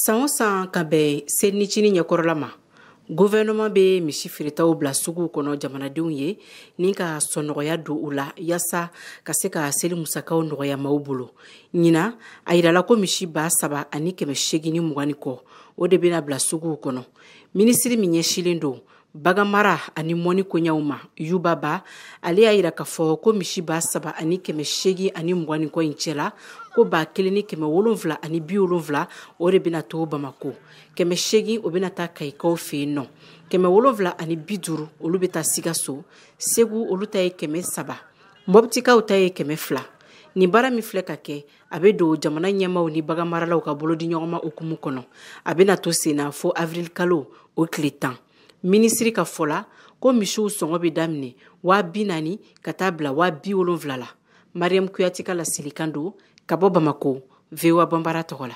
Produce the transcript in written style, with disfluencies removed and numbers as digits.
San o san, ka bɛn selicinin ɲɛkɔrɔla ma, gouvernement bɛ misi feeretaw bila suguw kɔnɔ jamanadenw ye ni ka sɔnɔgɔya don u la, yaasa ka se ka seli musakaw nɔgɔya maaw bolo. Ɲinan, a yirala ko misi 3820 ni kɔ, o de bɛna bila suguw kɔnɔ. Minisiri min ɲɛsilen don baganmara ani mɔni koɲɛw ma, Yuba Ba, ale y'a yira k'a fɔ ko misi 3820 ni kɔ in cɛla, ko 1770, o de bɛna to Bamako, 800, o bɛna taa Kayikaw fɛ yen nɔ, 750, olu bɛ taa Sikaso, Segu, olu ta ye 300, Mɔptikaw ta ye 200. Nin baara min filɛ ka kɛ, a bɛ don jamana ɲɛmaaw ni baganmaralaw ka bolodiɲɔgɔnma hukumu kɔnɔ. A bɛna to sen na fo avril kalo o tile 10. Minisiri ka fɔ la, ko misiw sɔngɔ bɛ daminɛ 40 000 ka taa bila 70 000 la. Mariam Kuyati ka laselikan don ka bɔ Bamako, VOA Banbara tɔgɔ la.